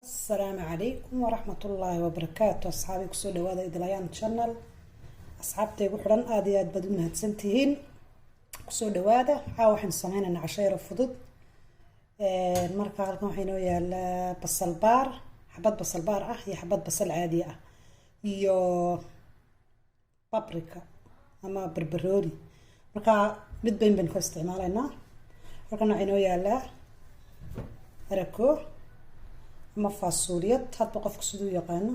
Asalaamu calaykum waraxmatullaahi wabarakaatu. Asxaabii, kusoo dhawaada Idlayaan Channel. Asxaabtay ku xidhan, aada iyo aad baad u mahadsantihiin. Kusoo dhawaada. Caawa waxaynu sameynaynaa cashayro fudud. Marka halkan waxaa inoo yaalaa basal baar, xabad basal baar ah iyo xabad basal caadi ah iyo paprika ama barbarooni. Marka mid bayn baynu ka isticmaalaynaa. Halkan waxaa inoo yaalaa hariko ama faasuuliyad, hadba qofka siduu yaqaano,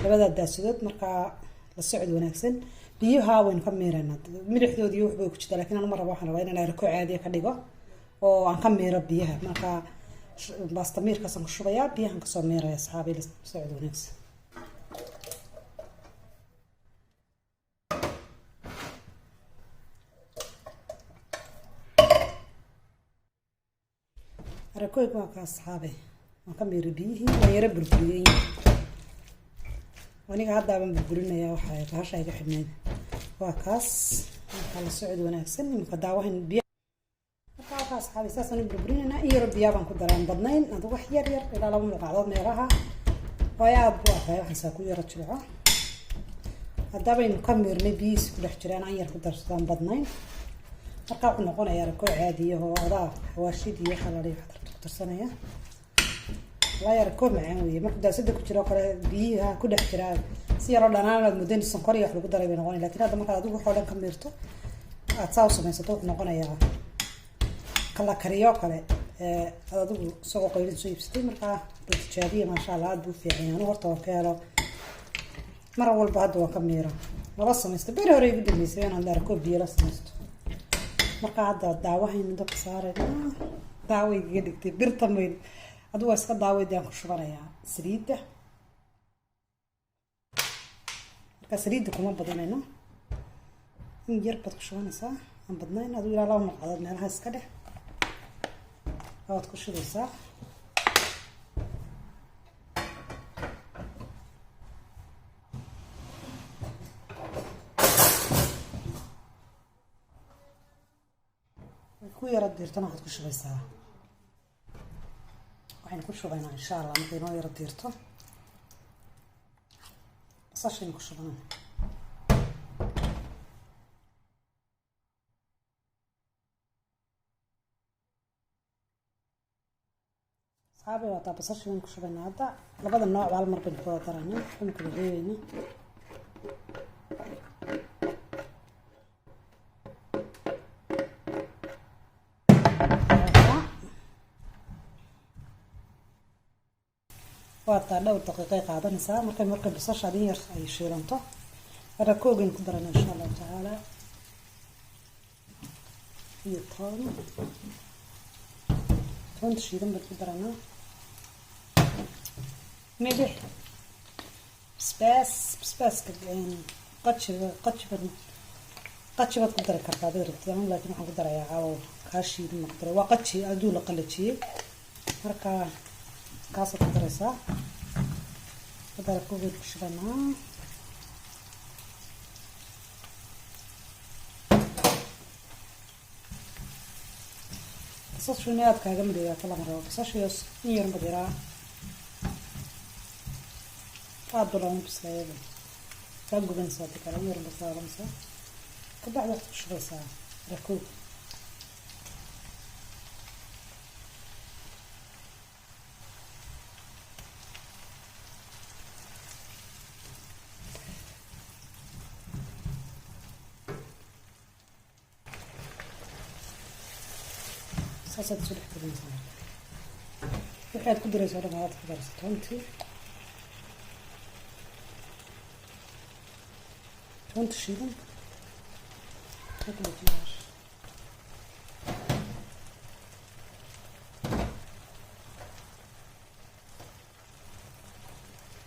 labadaa daasadood. Markaa la socod wanaagsan. Biyaha waynu ka miiraynaa, milixdoodi iyo waxbay ku jirtaa, lakin anu ma rabo. Waxaan rabaa inaan hariko caadiya ka dhigo oo aan ka miiro biyaha. Marka baasta miirkaasaan ku shubayaa, biyahan kasoo miiraya. Asxaabi, la socod wanaagsan. Harakooyga waa ka, asxaabe, waan ka miiray biyihii, waan yaro burburiyey. Aniga haddaaban burburinaya, waxa bahasha iga xidhnayd waa kaas. Marka la socod wanaagsan. Imika daawahan biya. Marka halkaa, asxaabi, saasaan u burburinaynaa. In yaro biyaa baan ku daraan, badnayn, adu wax yar yar, ilaa 2 mulqacdood meelaha, waayo aada buu ahay. Waxaan saa ku yaro jilco. Haddabaynu ka miirnay, biyihiisi ku dhex jiraan, an yar ku darsadaan, badnayn. Marka wuxuu noqonayaa rakoo caadiyahoo adaa xawaashidii waxa la waxaad rabto ku darsanaya. Walaahi rakoo macaan weeye. Markuu daasada ku jiro kale, biyiha ku dhex jiraa si yaroo dhanaan aad muddo in sonkor iyo wax lagu daray bay noqonaya. Lakin hadda markaad adigu waxoo dhan ka miirto, aad saa u samaysato, wuxuu noqonayaa kala kariyo kale aad adigu isagoo qaylin soo iibsatay. Markaa bal tijaabiya, maasha Allah, aad buu fiican yahay. Anu horta waan ka helo, mar walba hadda waan ka miira. Laba samaysto beri hore igu dambeysay inaan rakoo biyo la samaysto. Marka hadda daawahaynu dabka saarayna, daaway igaga dhigtay birtan weyn. Adigu waa iska daawaydii. Aan ku shubanayaa saliidda. Marka saliidda kuma badanayno, in yar baad ku shubanaysaa, aan badnayn, adigu ilaa 2 malqadood meelaha iska dheh waad ku shubeysaa. Ku yara diirtana waxaad ku shubaysaa, waxaynu ku shubaynaa insha Allah markay inoo yaro diirto basashaynu ku shubanayna. Asxaabi, waataa basasha baynu ku shubaynaa hadda. Labada nooc hal mar baynu ku wada daraynaa, waxaynu kala reebeynaa. Waataa dhowr daqiiqay qaadanaysaa. Markay basasha adin yar ay shiilanto, rakoogaynu ku darayna insha Allahu tacaala iyo toon, toonta shiidan baynu ku daranaa, milix, basbaas. Basbaaska qajiga, qajiban, qaji baad ku dari kartaa hadaad rabtid ama, laakiin waxaan ku darayaa caawa kaa shiidan baan ku daray. Waa qaji aduu la qalajiyey, marka kaasaad ku daraysaa. Hadda rakoogaynu ku shubanaa. Basashu in aad kaaga madhowaato lama rabo. Basashu in yar bad yaraa, aad ba looma bisleeyaba, kaa gubanaysaa. Hadi kale in yar bad saaranaysaa, kabacdi waxaad ku shubaysaa rakoog. Saasaad isu dhex gelinaysaa. Marka wixii aad ku darayso o dhan aad ku daraysa, toontii, toonta shiidan.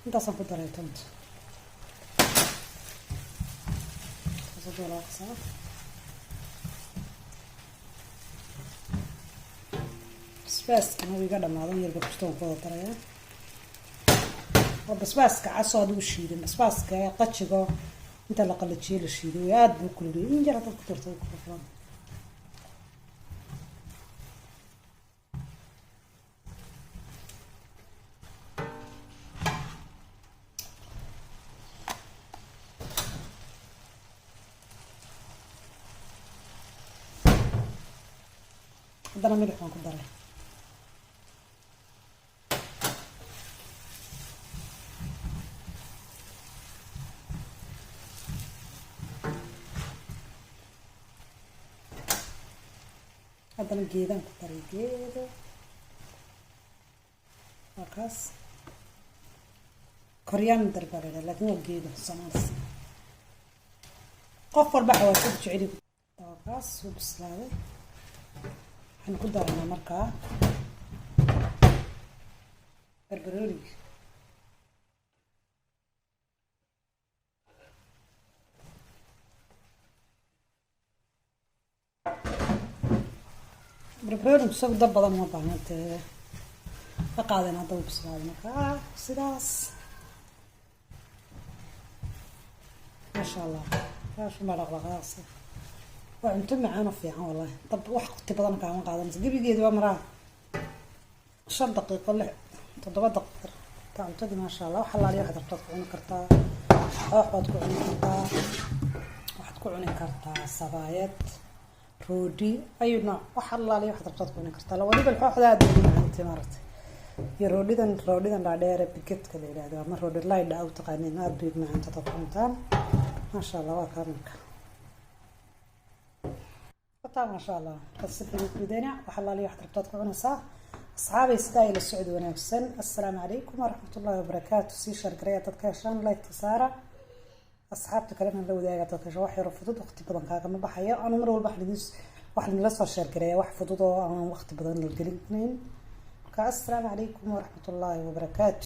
Intaasaan ku daray toonta, saasaad walaaqaysaa. Basbaaskana wuu iga dhamaadan yarba kustoon ku wada darayaa. Waa basbaaska casoo adigu shiidan, basbaaska qajigo inta la qalajiyey la shiiday way, aada buu kululiyay. In yar haddaad ku darto way kugu filan. Haddana milix baan ku daray. Haddana geedaan ku daray, geedo waa kaas, coriander baa la yidhaha, laakiin waa geedo Soomaali. Qof walba xawaashada jeceli. Waa kaas, wuu bislaaday. Waxaan ku daranaa markaa barbarooniga. Barbaroonigu isagu dab badan uma baahna, dee ka qaadeen. Hadda wuu bislaaday markaa, sidaas, maasha Allah. Kaashuma dhaqdhaqaaqsa, waa cunto macaan oo fiican wallahi. Dab wax waqti badan kaama qaadanaysa, gebigeedu waa maraa 5 daqiiqo, 6, 7 daqiiqo taa cuntadii, maasha Allah. Wax allaaliya waxaad rabtaad ku cuni kartaa. Xoox baad ku cuni kartaa, waxaad ku cuni kartaa sabaayad, roodhi, ayu nooc. Wax allaaliya waxaad rabtaad ku cuni kartaa. Waliba xooxda aad ugu macaantay maaragtay, iyo roodhidan, roodhidan dhaadheere bigetka la yidhahdo ama roodhi laydha u taqaaniin, aad bay ugu macaanta hadaad ku cuntaan, maasha Allah. Waa kaa marka wataa, maasha Allah. Markaad ku ridayna, wax allaaliya waxaad rabtaad ku cunaysaa. Asxaabay, sidaa ila socod wanaagsan. Assalaamu calaykum waraxmatullahi wabarakaatu. Sii share gareeya dadka heshaan, like saara, asxaabta kalena la wadaaga dadka heshaan. Wax yaro fudud, waqti badan kaagama baxayo. Anu mar walba waxaan idinla soo share gareeya wax fudud oo aan waqti badan la gelinayn. Marka assalaamu calaykum waraxmatullaahi wabarakaatu.